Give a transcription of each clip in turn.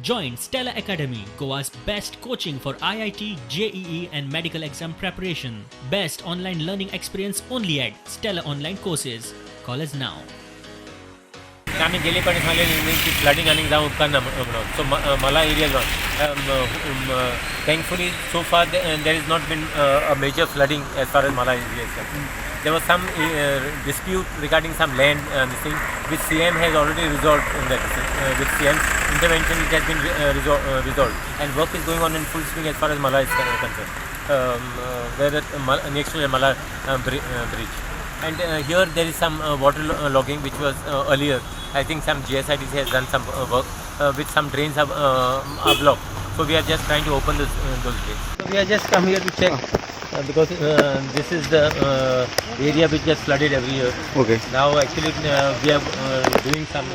Join Stella Academy, Goa's best coaching for IIT, JEE, and medical exam preparation. Best online learning experience only at Stella Online Courses. Call us now. आमी गेले पाणी सांगलें की flooding आनीक जावं उपकारना म्हणून. सो मला एरिया जावन thankfully so far there is not been a major flooding as far as Mala area is. There was some dispute regarding some land, this thing, which CM has already resolved in that, with CM's intervention it has been resolved and work is going on in full swing as far as Mala is concerned, where the next to the Mala bridge. And here there is some water logging which was earlier. I think some GSIDC has done some work with some drains are blocked. So we are just trying to open those drains. So we are just come here to check because this is the area which gets flooded every year. Now actually we are doing some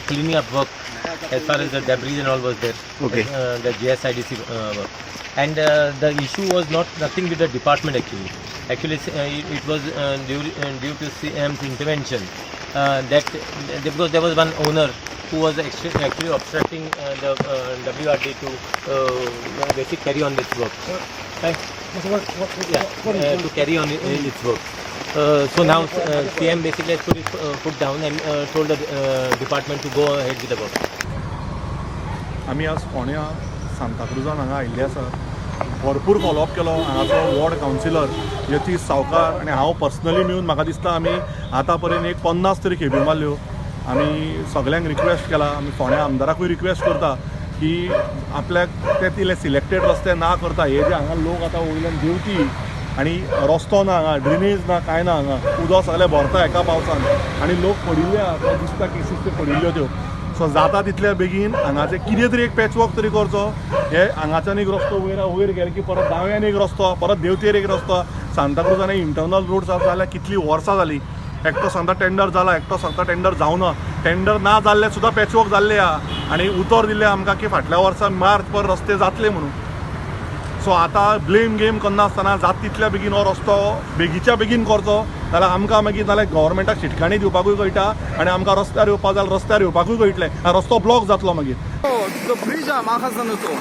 cleaning up work as far as the debris and all was there. The GSIDC work. And the issue was not nothing with the department actually. Actually, it was due to CM's intervention that because there was one owner who was actually obstructing the WRD to basically carry on its work. Right? Yeah, to carry on its work. So now CM basically has put his foot down and told the department to go ahead with the work. आमी आज फोंड्या सांताक्रुजान हांगा आयिल्ले आसा. भरपूर follow up केलो हांगाचो ward councillor Yatish सावकार आनी हांव पर्सनली मेळून. म्हाका दिसता आमी आतां पर्यंत एक 50 तरी खेपो मारल्यो. आमी सगल्यांक रिक्वेस्ट केला. आमी फोंड्या आमदाराकूय रिक्वेस्ट करता की आपल्याक ते तितले सिलेक्टेड रस्ते ना करता हे जे हांगा लोक आतां वयल्यान देंवती आनी रस्तो ना हांगा, ड्रेनेज ना, कांय ना. हांगा उदक सगळें भरता एका पावसान आनी लोक पडिल्ले आहा. ते दिसता केसीस त्यो पडिल्ल्यो त्यो. सो जाता तितल्या बेगीन हांगाचें कितें तरी एक पॅचवर्क तरी करचो. हे हांगाच्यान एक रस्तो वयर वयर गेले की परत दाव्यान एक रस्तो, परत देंवतेर एक रस्तो. सांताक्रुजान इंटरनल रोड्स आसा जाल्यार कितलीं वर्सां जालीं. एकटो सांगता टेंडर जाला, एकटो सांगता टेंडर जावना. टेंडर ना जाल्ले सुद्दां पॅचवर्क जाल्ले आहा आनी उतर दिल्लें आमकां की फाटल्या वर्सा मार्च पर रस्ते जातले म्हणून. सो आतां ब्लेम गेम करनासतना जाता तितल्या बेगीन हो रस्तो बेगीच्या बेगीन करचो, जाल्यार आमकां मागीर नाल्यार गव्हर्मेंटाक शिटकाणी दिवपाकूय कळटा आनी आमकां रस्त्यार येवपा जाल्यार रस्त्यार येवपाकूय कळटलें. रस्तो ब्लॉक जातलो मागीर. जो ब्रिज आहा माखासनाचो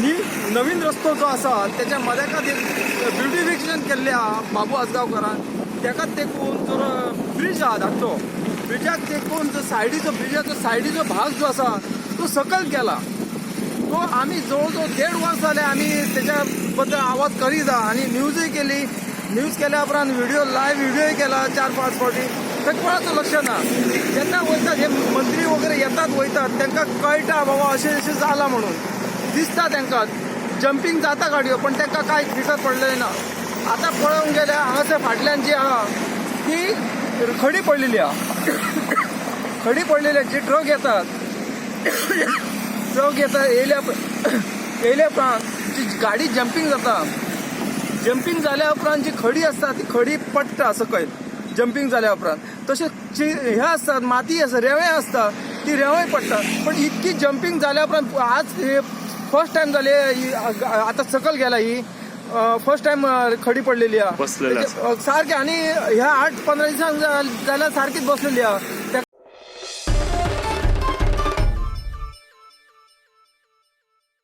नी नवीन रस्तो जो आसा, त्याच्या मदेकात एक ब्युटिफिकेशन केल्लें आहा बाबू आजगांवकारान. तेका तेकून जो ब्रिज आहा धाकटो, ब्रिजाक तेकून जो सायडीचो, ब्रिजाचो सायडीचो भाग जो आसा तो सकयल गेला. तो आमी जवळ जवळ देड वर्स जालें आमी तेच्या बद्दल आवाज करीत आहा आनी न्यूजय केली. न्यूज केल्या उपरांत व्हिडिओ, लायव्ह व्हिडिओय केला चार पाच फावटी. ते कोणाचो लक्ष ना. जेन्ना वयतात हे मंत्री वगैरे येतात वयतात, तांकां कळटा बाबा अशें अशें जालां म्हणून दिसता तांकां. जंपींग जाता गाडयो, पण तांकां कांय फिकर पडलें ना. आतां पळोवंक गेल्यार हांगासर फाटल्यान जी आहा ती खडी पडलेली आहा. खडी पडलेली आहा. जी ट्रक येतात, ट्रक येता, येयल्या येयल्या उपरांत जी गाडी जंपींग जाता, जंपींग जाल्या उपरांत जी खडी आसता ती खडी पडटा सकयल जंपींग जाल्या उपरांत. तशें जी हे आसतात, माती आसा, रेंवे आसता, ती रेंवय पडटा. पण इतकी जंपींग जाल्या उपरांत आज फर्स्ट टायम जाली ही. आतां सकयल गेला ही फर्स्ट टायम खडी पडलेली आहा. बसलेले आसा. सारकें आनी ह्या 8-15 दिसांक जाल्यार सारकीच बसलेली आहा.